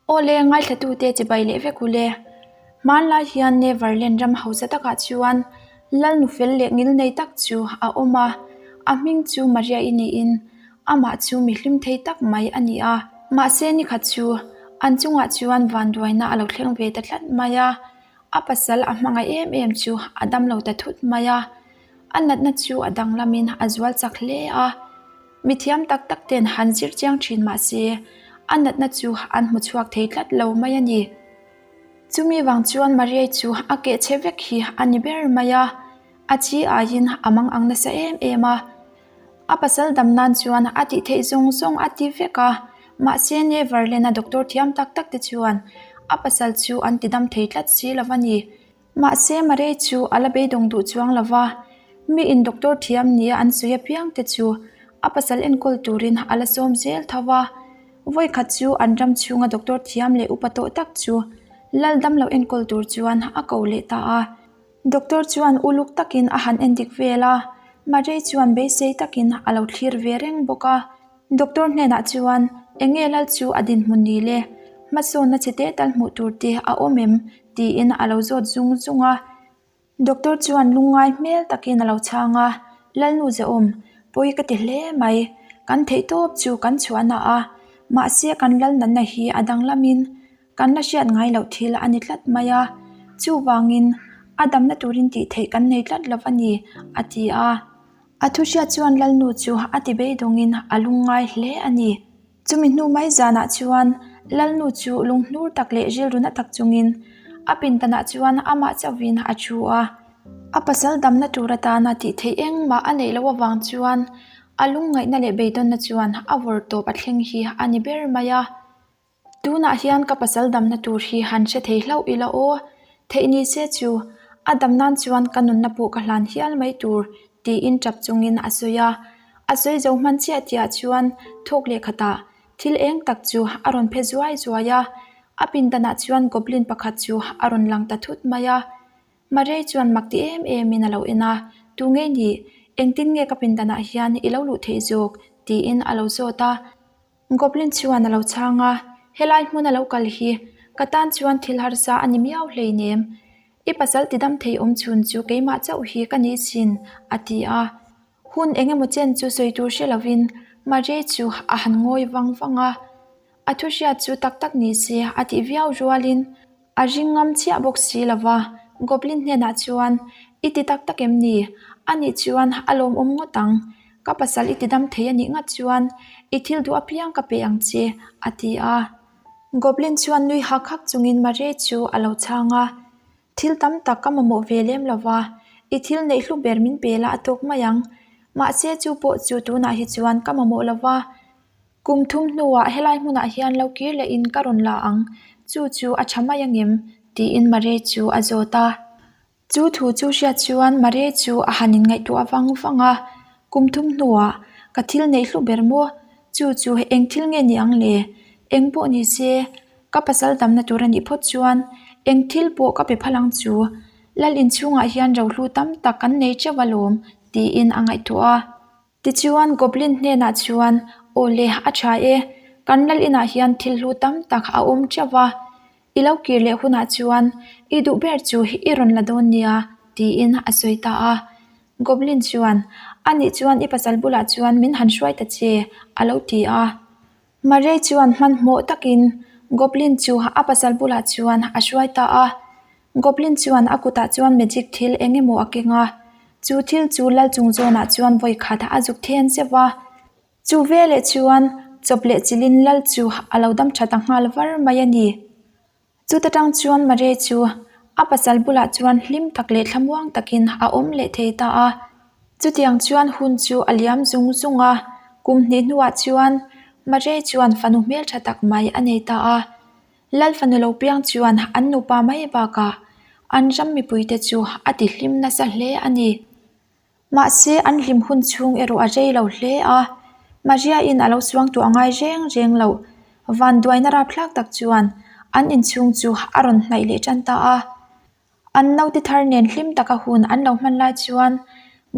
Aw le, ngaithlatute chibai leh vek u le. Hmanlai hian Neverland ram hausa takah chuan Lal nufel leh ngilnei tak chu a awm a, a hming chu Maria-i niin amah chu mi hlim thei tak mai a ni a. Mahse nikhat chu an chungah chuan vanduaina a lo thleng ve ta tlat mai a, a pasal a hmangaih em em chu a damlo ta thut mai a, a natna chu a danglamin a zual chak hle a. Mi thiam tak tak ten han zir chiang thin mah se, a natna chu an hmu chhuak thei tlat lo mai a ni. Chumi vang chuan Mariai chu a keh chhe vek hi a ni ber mai a, a chi aiin a mang ang nasa em em a. A pasal dam nan chuan a tih theih zawng zawng a ti vek a, mahse Neverland-a doctor thiam tak tak te chuan a pasal chu an ti dam thei tlat si lo a ni. Mahse Marei chu a la beidawng duh chuang lo va, mi in doctor thiam nia an sawi apiang te chu a pasal enkawl turin a la sawm zel tho va. Vawikhat chu an ram chhunga doctor thiam leh upa tawh tak chu lal damlo enkawl tur chuan a ko leh ta a. Doctor chuan uluk takin a han endik vel a, Marei chuan beisei takin a lo thlir ve reng bawk a. Doctor hnenah chuan eng nge lal chu a dinhmun ni le? Hmasawnna chhe teh tal hmuh tur te a awm em? tiin a lo zawt zung zung a. Doctor chuan lungngai hmel takin a lo chhang a, Lalnu Zahawm, pawi ka ti hle mai. Kan theih tawp chu kan chhuahna a, mahse kan lal natna hi a danglamin kan la hriat ngai loh thil a ni tlat mai a, chuvangin a damna turin tih theih kan nei tlat lo a ni, a ti a. A thu hriat chuan Lalnu chu a ti beidawngin a lungngai hle a ni. Chumi hnu mai zanah chuan Lalnu chu lunghnur tak leh rilru na tak chungin a pindanah chuan amah chauhin a thu a. A pasal damna tur atana tih theih engmah a neih loh avang chuan a lungngaihna leh beidawnna chuan a vawr tawp a thleng hi a ni ber mai a. Tunah hian ka pasal damna tur hi han hre thei hlauh ila aw, theih ni se chu a dam nan chuan ka nunna pawh ka hlan hial mai tur tiin tap chungin a sawi a. A sawi zo hman chiah tihah chuan thawk leh khatah thil eng tak chu a rawn phe zuai zuai a, a pindanah chuan goblin pakhat chu a rawn lang ta thut mai a. Marei chuan mak ti em emin a lo en a, Tu nge ni? Engtin nge ka pindanah hian i lo luh theih zawk? tiin a lo zawt a. Goblin chuan a lo chhang a, Helai hmun a lo kal hi ka tan chuan thil harsa a ni miau hleinem. I pasal ti dam thei awm chhun chu keimah chauh hi ka ni sin, a ti a. Hun eng emaw chen chu sawi tur hre lovin Marie chu a han ngawi vang vang a. A thu hriat chu tak tak ni se a tih viau rualin A ring ngam chiah bawk si lo va, Goblin hnenah chuan, I ti tak tak em ni? Anih chuan a lawmawm ngawt ang. Ka pasal i ti dam thei anih ngat chuan i thil duh apiang ka pe ang che, a ti a. Goblin chuan nui hak hak chungin Marie chu a lo chhang a, Thil tam tak ka mamawh ve lem lo va, i thil neih hlu ber min pe la a tawk mai ang. Mahse chu pawh chu tunah hi chuan ka mamawh lo va. Kum thum hnuah helai hmunah hian lo kir lehin ka rawn la ang, chu chu a tha mai angem? tiin Marie chu a zawt a. Chu thu chu hriat chuan Marie chu a han inngaihtuah vang vang a, Kum thum hnuah ka thil neih hlu ber maw? Chu chu eng thil nge ni ang le? Eng pawh ni se, ka pasal damna tur a nih phawt chuan eng thil pawh ka pe phal ang chu. Lal inchhungah hian rohlu tam tak kan nei teuh alawm, tiin a ngaihtuah a. Tichuan Goblin hnenah chuan, Aw le, a tha e, kan lal inah hian thil hlu tam tak a awm teuh va, i lo kir leh hunah chuan i duh ber chu i rawn la dawn nia, tiin a sawi ta a. Goblin chuan, Anih chuan i pasal bulah chuan min han hruai ta che, a lo ti a. Murray chuan hmanhmawh takin Goblin chu a pasal bulah chuan a hruai ta a. Goblin chuan a kutah chuan magic thil eng emaw a keng a, chu thil chu lal chung zawnah chuan vawi khat a zuk then zeuh a. Chu veleh chuan chawp leh chilhin lal chu a lo dam tha ta nghal var mai a ni. Chuta tang chuan Murray chu a pasal bulah chuan hlim tak leh thlamuang takin a awm leh thei ta a. Chutiang chuan hun chu a liam zung zung a, kum hnih hnuah chuan Murray chuan fanu hmeltha tak mai a nei ta a. Lal fanu lo piang chuan an nupa mai bakah an ram mipuite chu a ti hlim nasa hle a ni. Mahse, an hlim hun chhung erawh a rei lo hle a, Maria-in a lo suang tawh a ngai reng reng lo. Vanduaina rapthlak tak chuan an inchhung chu a rawn hnaih leh tan ta a. An naute thar nen hlim taka hun an lo hman lai chuan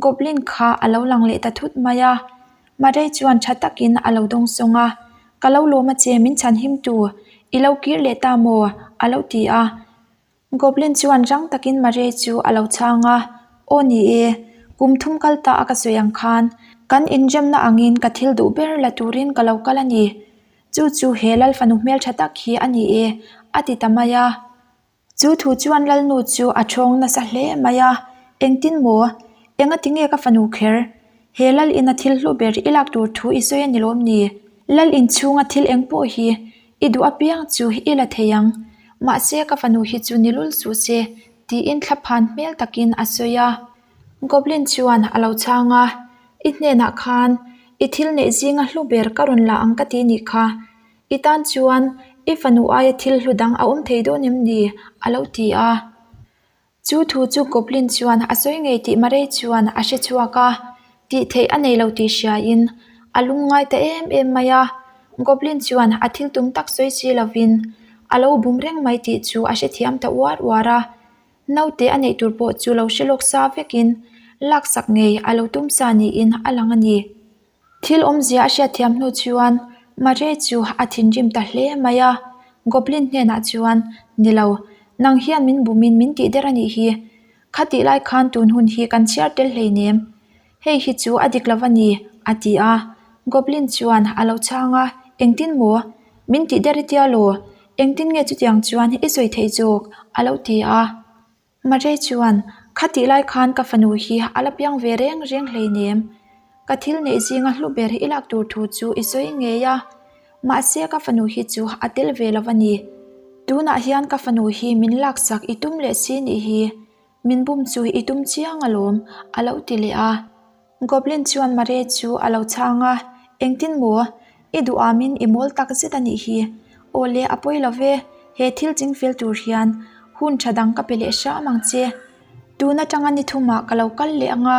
Goblin kha a lo lang leh ta thut mai a. Marei chuan tha takin a lo dawng sawng a, Ka lo lawm a che, min chhan him tu. I lo kir leh ta maw? a lo ti a. Goblin chuan rang takin Marie chu a lo chhang a, Aw ni e, kum thum kal ta a ka sawi ang khan kan inremna angin ka thil duh ber la turin ka lo kal a ni. Chu chu he lal fanu hmeltha tak hi a ni e, a ti ta mai a. Chu thu chuan Lalnu chu a thawng nasa hle mai a, Engtin maw? Engati nge ka fanu kher? He lal ina thil hlu ber i lak tur thu i sawi a ni lawm ni? Lal inchhunga thil eng pawh hi i duh apiang chu i la thei ang. Mahse ka fanu hi chu ni lul suh se, tiin thlaphan hmel takin a sawi a. Goblin chuan a lo chhang a, I hnenah khan i thil neih zinga hlu ber ka rawn la ang ka ti nih kha. I tan chuan i fanu aia thil hlu dang a awm thei dawn em ni? a lo ti a. Chu thu chu Goblin chuan a sawi ngei tih Marei chuan a hre chhuak a, tih theih a nei lo tih hriain a lungngai ta em em mai a. Goblin chuan a thil tum tak sawi si lovin a lo bum reng mai tih chu a hrethiam ta uar uar a. Naute a neih tur pawh chu lo hre lawk sa vekin laksak ngei a lo tum sa niin a lang a ni. Thil awmzia a hriatthiam hnu chuan Mare chu a thinrim ta hle mai a, Goblin hnenah chuan, Ni lo, nang hian min bumin min tih der a nih hi. Khatih lai khan tun hun hi kan chhiar tel hleinem. Hei hi chu a dik lo a ni, a ti a. Goblin chuan a lo chhang a, Engtin maw? Min tih der i tia law? Engtin nge chutiang chuan i sawi theih zawk? a lo ti a. Mare chuan, Khatih lai khan ka fanu hi a la piang ve reng reng hleinem. Ka thil neih zinga hlu ber i lak tur thu chu i sawi ngei a. Mahse ka fanu hi chu a tel ve lo a ni. Tunah hian ka fanu hi min laksak i tum leh si nih hi. Min bum chu i tum chiang alawm, a lo ti leh a. Goblin chuan Mare chu a lo chhang a, Engtin maw? I duhamin i mawl tak zet a nih hi. Aw le, a pawi lo ve, he thil chingfel tur hian hun tha dang ka pe leh hram ang che. Tun atanga ni thumah ka lo kal leh ang a,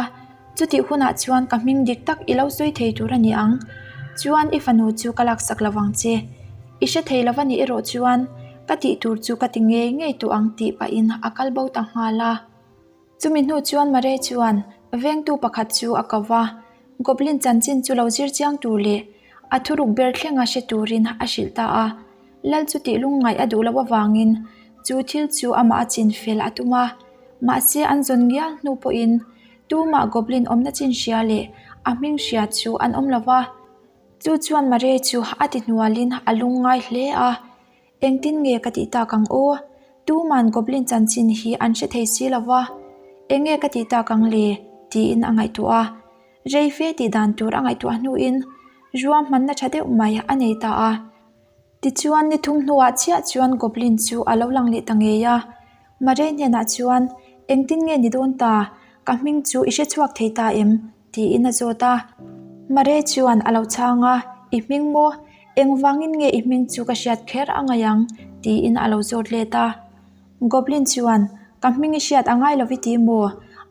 chutih hunah chuan ka hming dik tak i lo sawi thei tur a ni ang. Chuan i fanu chu ka laksak lo vang che. I hre thei lo va nih erawh chuan ka tih tur chu ka ti ngei ngei tawh ang tih pahin a kal bo ta nghal a. Chumi hnu chuan Mare chuan vengtu pakhat chu a ko va, Goblin chanchin chu lo zir chiang tur leh a thuruk ber thlenga hre turin a hrilh ta a. Lal chu tih lungngaih a duh loh avangin chu thil chu amah a chin fel a tum a. Mahse an zawn ngial hnu pawhin tumah Goblin awmna chin hria leh a hming hria chu an awm lo va. Chu chuan Mare chu a ti hnualin a lungngai hle a. Engtin nge ka tih tak ang aw? Tuman Goblin chanchin hi an hre thei si lo va, eng nge ka tih tak ang le? tiin a ngaihtuah a. Rei fe tih dan tur a ngaihtuah hnuin ruahmanna tha deuh mai a nei ta a. Tichuan ni thum hnuah chiah chuan Goblin chu a lo lang leh ta ngei a. Mare hnenah chuan, Engtin nge ni dawn ta? Ka hming chu i hre chhuak thei ta em? tiin a zawt a. Mare chuan a lo chhang a, I hming maw? Engvangin nge i hming chu ka hriat kher a ngaih ang? tiin a lo zawt let a. Goblin chuan, Ka hming i hriat a ngai lo i ti maw?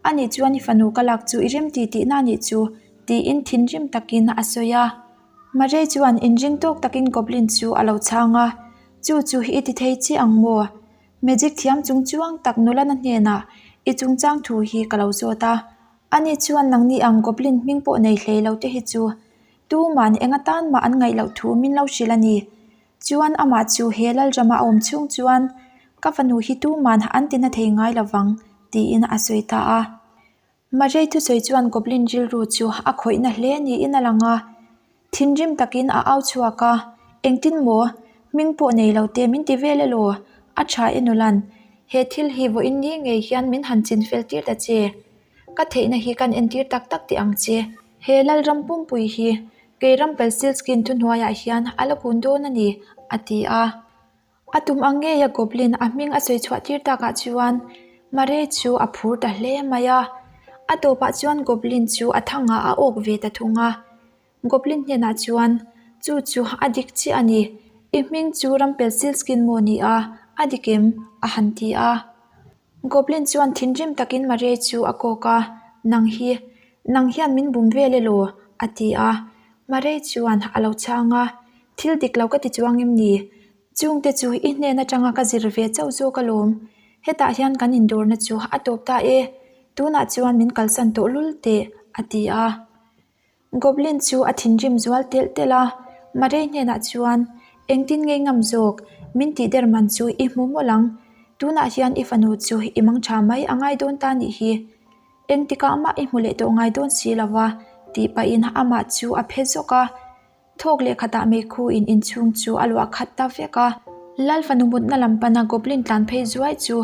Anih chuan i fanu ka lak chu i remti tihna anih chu, tiin thinrim takin a sawi a. Mare chuan inring tawk takin Goblin chu a lo chhang a, Chu chu i ti thei chiah ang maw? Magic thiam chung chuang tak nula na hnenah i chungchang thu hi ka lo zawt a. Ani chuan nangni ang Goblin hming pawh nei hlei lo te hi chu tuman eng atan mah an ngaih loh thu min lo hrilh a ni. Chuan amah chu he Lalrama a awm chhung chuan ka fanu hi tuman an ti na thei ngai lovang tiin a sawi ta a. Marei thusawi chuan Goblin rilru chu a khawihna hle niin a lang a, thinrim takin a au chhuak a, Engtin maw? Hming pawh nei lo te min ti vel elaw? A tha e Nolan, he thil hi vawiin ni ngei hian min han chin fel tir ta che. Ka theihna hi kan entir tak tak teh ang che. He Lalram pumpui hi kei Rumpelstiltskin thuhnuaiah hian a la kun dawn a ni, a ti a. A tum ang ngeia Goblin a hming a sawi chhuah tir takah chuan Mare chu a phur ta hle mai a. A tawpah chuan Goblin chu a thangah a awk ve ta thung a. Goblin hnenah chuan, Chu chu a dik chiah a ni. I hming chu Rumpelstiltskin maw ni a, a dik em? a han ti a. Goblin chuan thinrim takin Mare chu a kawk a, Nang hi, nang hian min bum vel elaw? a ti a. Mare chuan a lo chhang a, Thil dik lo ka ti chuang em ni? Chungte chu i hnen atanga ka zir ve chauh zawk alawm. Hetah hian kan indawrna chu a tawp ta e, tunah chuan min kalsan tawh lul teh, a ti a. Goblin chu a thinrim zual telh telh a, Murray hnenah chuan. Engtin nge ngam zawk? Min tih der man chu i hmu mawlh ang. Tunah hian i fanu chu i mang tha mai a ngai dawn ta nih hi. Engtikah mah i hmu leh tawh ngai dawn si lo va, tih pahin amah chu a phe zawk a. Thawk leh khatah meikhuin inchhung chu a luah khat ta vek a. Lal fanu mutna lam pana Goblin tlan phei zuai chu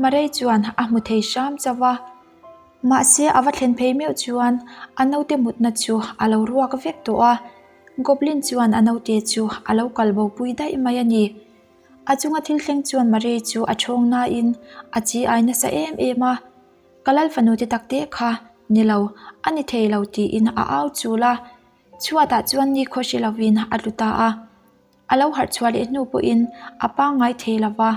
Marei chuan a hmu thei hram chauh a. Mahse a va thlen phei meuh chuan a naute mutna chu a lo ruak vek tawh a. Goblin chuan a naute chu a lo kal bo pui daih mai a ni. A chunga thil thleng chuan Marei chu a thawng nain a chi ai nasa em em a. Ka lal fanu te takte kha ni lo, a ni thei lo tiin a au chul a. Chhuatah chuan ni khaw hre lovin a tlu ta a. A lo harh chhuah leh hnu pawhin a pangngai thei lo va,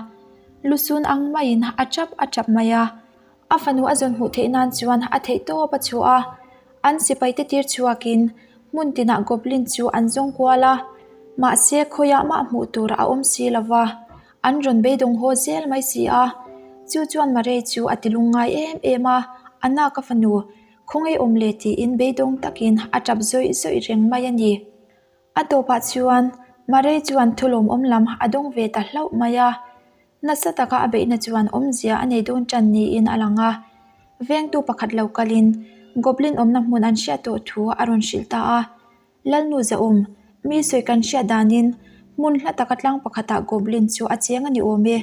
lusun ang maiin a tap a tap mai a. A fanu a zawn hmuh theih nan chuan a theih tawp a chhuah a. An sipaite tir chhuakin hmun tinah Goblin chu an zawng kual a, mahse khawiah mah hmuh tur a awm si lo va, an rawn beidawng haw zel mai si a. Chu chuan Marei chu a ti lungngai em em a, A na ka fanu, khawngaih awm le tiin beidawng takin a tap zawih zawih reng mai a ni. A tawpah chuan Marei chuan thulawmawm lam a dawng ve ta hlauh mai a, nasa taka a beihna chuan awmzia a nei dawn tan niin a lang a. Vengtu pakhat lo kalin Goblin awmna hmun an hriat tawh thu a rawn hrilh ta a. Lalnu Zahawm, mi sawi kan hriat danin hmun hla taka tlang pakhatah Goblin chu a cheng a ni awm e.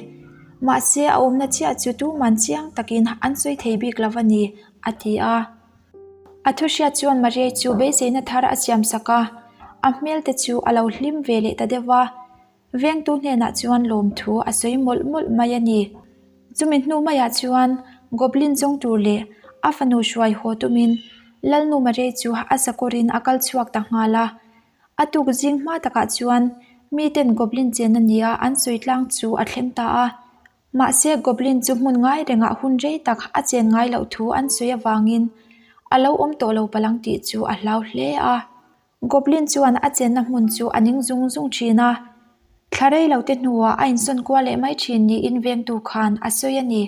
Mahse a awmna chiah chu tuman chiang takin an sawi thei bik lo a ni, a ti a. A thu hriat chuan Maria chu beiseina thar a siam sak a, a hmel te chu a lo hlim ve leh ta deuh va. Vengtu hnenah chuan lawmthu a sawi mawlh mawlh mai a ni. Chumi hnu maiah chuan Goblin zawng tur leh a fanu hruai haw tumin Lalnu Maria chu a sakawrin a kal chhuak ta nghal a. A tuk zing hma takah chuan miten Goblin chen a nia an sawi tlang chu a thleng ta a. Mahse, Goblin chu hmun ngai rengah hun rei tak a chen ngai loh thu an sawi avangin a lo awm tawh lo palang tih chu a hlau hle a. Goblin chuan a chenna hmun chu a ning zung zung thin a, thla rei lo te hnuah a insawn kual leh mai thin niin vengtu khan a sawi a ni.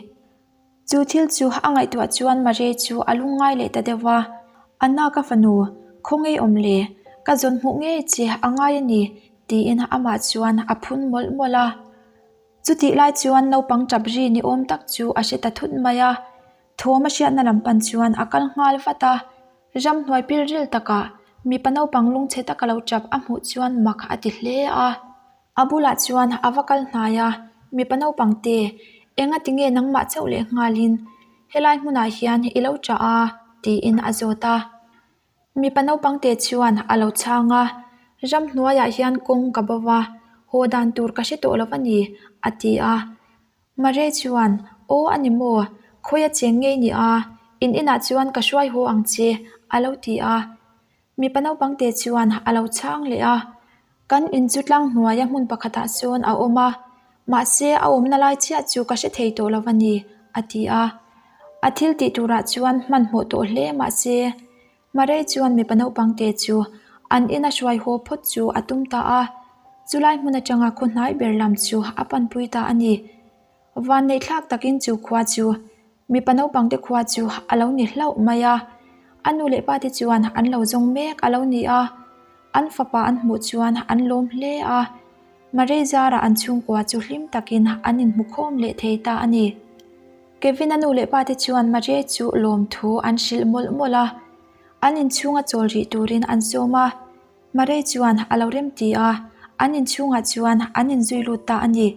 Chu thil chu a ngaihtuah chuan Marie chu a lungngai leh ta deuh va, Anna ka fanu, khawngaih awm le, ka zawn hmuh ngei che a ngai a ni, tiin amah chuan a phun mawlh mawlh a. Chutih lai chuan naupang tap ri ni awm tak chu a hre ta thut mai a, thawm a hriatna lam pan chuan a kal nghal vat a. Ramhnuai pilril takah mipa naupang lungchhe taka lo tap a hmuh chuan mak a ti hle a. A bulah chuan a va kal hnai a, mipa naupang te, enga tinge nangmah chauh leh nghalin helai hmunah hian i lo tah a? tiin a zawt a. Mipa naupang te chuan a lo chhang a, Ramhnuaiah hian kawng ka bo va, haw dan tur ka hre tawh lo a ni, a ti a. Maria chuan, Aw a ni maw, khawi a cheng ngei ni a, in inah chuan ka hruai haw ang che, a lo ti a. Mipa naupang te chuan a lo chhang leh a, Kan in chu tlang hnuaia hmun pakhatah sawn a awm a, mahse a awmna lai chiah chu ka hre thei tawh lo a ni, a ti a. A thil tih turah chuan hmanhmawh tawh hle mahse, Maria chuan mipa naupang te chu an ina hruai haw phawt chu a tum ta a, chulai hmun atanga khaw hnai ber lam chu a panpui ta a ni. Vanneihthlak takin chu khua chu Mipa naupang te khua chu a lo ni hlauh mai a, a nu leh pa te chuan an lo zawng mek a lo ni a, an fapa an hmuh chuan an lawm hle a, Marei zara an chhungkua chu hlim takin an inhmu khawm leh thei ta a ni. Kevin-a nu leh pa te chuan Marei chu lawmthu an hrilh mawlh mawlh a, an inchhunga chawl rih turin an sawm a, Marei chuan a lo remti a, an inchhungah chuan an inzui lut ta a ni.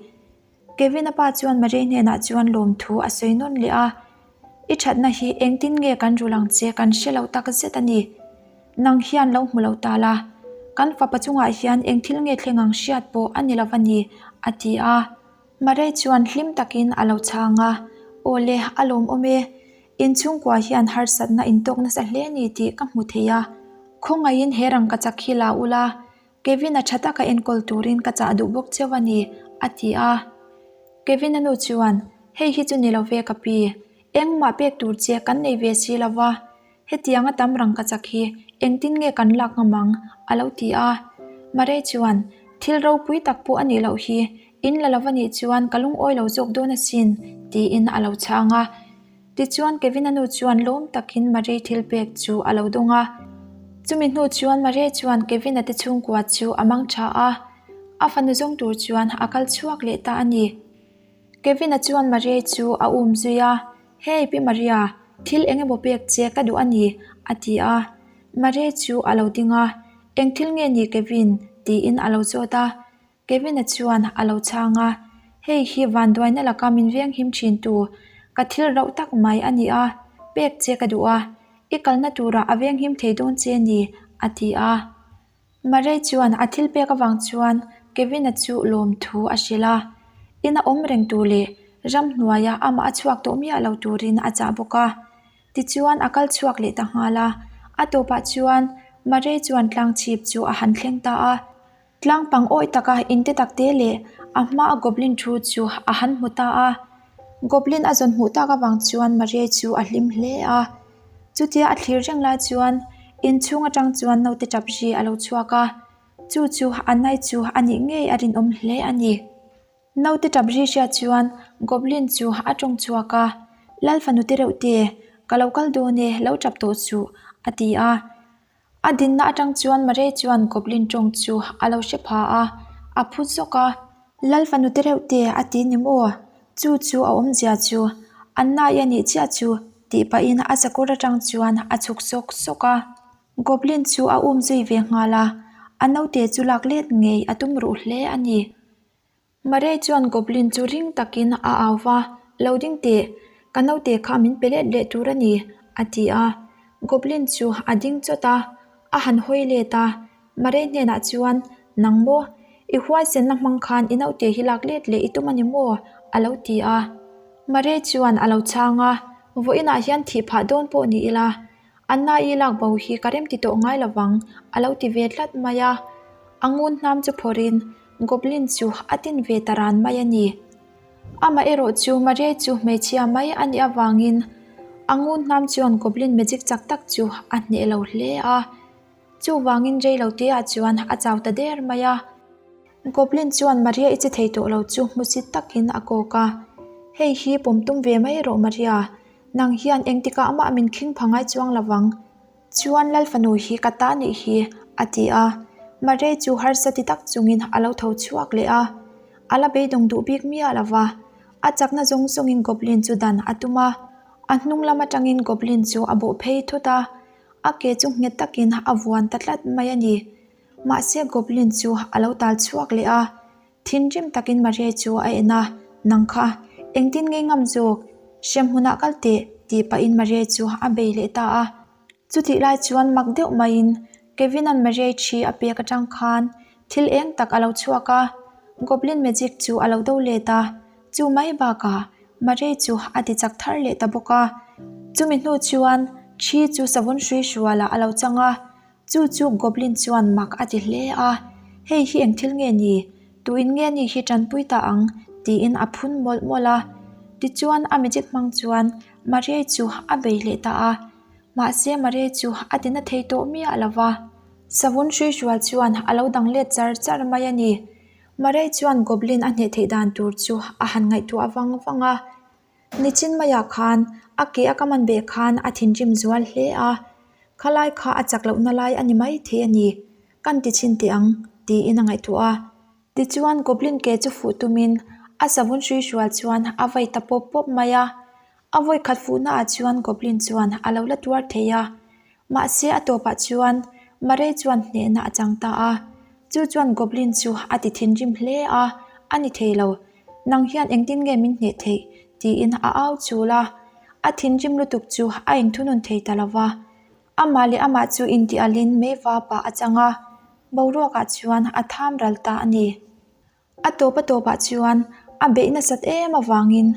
Kevin-a pa chuan Marie hnenah chuan lawmthu a sawi nawn leh a, I thatna hi engtin nge kan rul ang che kan hre lo tak zet a ni. Nang hian lo hmu lo ta la, kan fapa chungah hian eng thil nge thleng ang hriat pawh a ni lo a ni, a ti a. Marie chuan hlim takin a lo chhang a, Aw le, a lawmawm e. Inchhungkua hian harsatna intawk nasa hle ni tih ka hmu thei a. Khawngaihin he rangkachak hi la ula, Kevin-a tha taka enkawl turin ka chah duh bawk cheu a ni, a ti a. Kevin-a nu chuan, Hei hi chu ni lo ve ka pi, engmah pek tur che kan nei ve si lo va, hetianga tam rang ka chak hi engtin nge kan lak ngam ang? a lo ti a. Marei chuan, Thil ropui tak pawh a nih loh hi, in la lo va nih chuan ka lungawi lo zawk dawn asin, tiin a lo chhang a. Tichuan Kevin-a nu chuan lawm takin Marie thil pek chu a lo dawng a. Chumi hnu chuan Marie chuan Kevin-a te chhungkua chu a mang tha a. A fanu zawng tur chuan a kal chhuak leh ta a ni. Kevin-a chuan Maria-i chu a um zui a, Hey Pi Maria, thil eng emaw pek che ka duh a ni, a ti a. Maria chu a lo ding a, Eng thil nge ni Kevin? tiin a lo zawt a. Kevin-a chuan a lo chhang a, Hei hi vanduaina laka min veng him thin tu, ka thil rauh tak mai a ni a, pek che ka duh a, i kalna turah a veng him thei dawn che ni, a ti a. Murray chuan a thil pek avang chuan Kevin-a chu lawmthu a hrilh a, ina awm reng tur leh ramhnuaia amah a chhuak tawh miah lo turin a chah bawk a. Tichuan a kal chhuak leh ta nghal a, a tawpah chuan Murray chuan tlang chhip chu a han thleng ta a. Tlang pang awih taka inte tak te leh a hmaa Goblin thu chu a han hmu ta a. Goblin a zawn hmuh tak avang chuan Maria chu a hlim hle a. Chutia a thlir reng lai chuan inchhung atang chuan naute tap ri a lo chhuak a, chu chu a nai chu a nih ngei a rinawm hle a ni. Naute tap ri hriat chuan Goblin chu a tawng chhuak a, Lal fanu te reuh te, ka lo kal dawn e, lo tap tawh suh, a ti a. A dinna atang chuan Murray chuan Goblin tawng chu a lo hre pha a, a phu zawk a. Lal fanu te reuh te a ti ni maw? Chu chu a awmzia chu an nai a nih chiah chu tih pahin a sakawr atang chuan a chhuk sawk sawk a. Goblin chu a um zui ve nghal a, a naute chu lak let ngei a tum ruh hle a ni. Murray chuan Goblin chu ring takin a au va, Lo ding teh, ka naute kha min pe let leh tur a ni, a ti a. Goblin chu a ding chawt a, a han hawi let a. Murray hnenah chuan, Nang maw? I huaisenna hmang khan i naute hi lak let leh i tum a ni maw? a lo ti a. Murray chuan a lo chhang a, Vawiinah hian thih phah dawn pawh ni ila, Anna-i lak bo hi ka remti tawh ngai lovang, a lo ti ve tlat mai a. A ngun hnam chu phawrhin Goblin chu a tin ve ta ran mai a ni. Amah erawh chu Maria chu hmeichhia mai a nih avangin a ngun hnam chuan Goblin magic chak tak chu a hneh lo hle a. Chuvangin rei lo teah chuan a chau ta der mai a. Goblin chuan Maria i che thei tawh lo chu hmusit takin a kawk a. Hei hi pawm tum ve mai rawh Maria, nang hian engtikah mah min khing pha ngai chuang lovang. Chuan Lal fanu hi ka ta nih hi, a ti a. Murray chu harsa ti tak chungin a lo tho chhuak leh a. A la beidawng duh bik miah lo va. A chakna zawng zawngin Goblin chu dan a tum a. A hnung lam atangin Goblin chu a bawh phei thut a. A ke chu nghet takin a vuan ta tlat mai a ni. Mahse Goblin chu a lo tal chhuak leh a. Thinrim takin Maria chu a en a, Nang kha, engtin nge ngam zawk? Hremhmunah kal teh, tih pahin Maria chu a bei leh ta a. Chutih lai chuan mak deuh maiin Kevin-a'n Maria thi a pek atang khan thil eng tak a lo chhuak a, Goblin Magic chu a lo do let a. Chu mai bakah Maria chu a ti chak thar leh ta bawk a. Chumi hnu chuan thi chu savun hrui hrualah a lo chang a, Chu chu Goblin chuan mak a ti hle a, Hei hi eng thil nge ni? Tuin nge ni hi tanpui ta ang? tiin a phun mawlh mawlh a. Tichuan a magic hmang chuan Maria chu a bei leh ta a. Mahse Maria chu a ti na thei tawh miah lo va. Savun hruihrual chuan a lo dang let char char mai a ni. Maria chuan Goblin a hneh theih dan tur chu a han ngaihtuah vang vang a. Nichin maiah khan a ke a ka man beh khan a thinrim zual hle a, khalai kha a chak lohna lai a ni mai thei a ni, kan ti chhin teh ang, tiin a ngaihtuah a. Tichuan Goblin ke chu fuh tumin a savun hrui hrual chuan a vawi ta pawp pawp mai a, a vawi khat fuhnaah chuan Goblin chuan a lo la tuar thei a, Mahse a tawpah chuan Murray chuan hnehna a chang ta a, chu chuan Goblin chu a ti thinrim hle a, A ni thei lo, nang hian engtin nge min hneh theih? tiin a au chul a, a thinrim lutuk chu a inthunun thei ta lo va. Amah leh amah chu intialin meiva pah a chang a, boruakah chuan a tham ral ta a ni. A tawp a tawpah chuan a beih nasat em avangin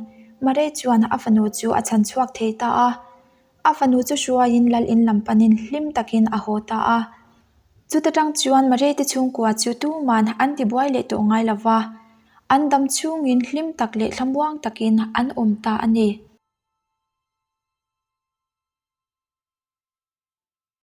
Murray chuan a fanu chu a chhan chhuak thei ta a. A fanu chu hruaiin lal in lam panin hlim takin a haw ta a. Chuta tang chuan Murray te chhungkua chu tuman an tibuai leh tawh ngai lo va, an dam chhungin hlim tak leh thlamuang takin an awm ta a ni.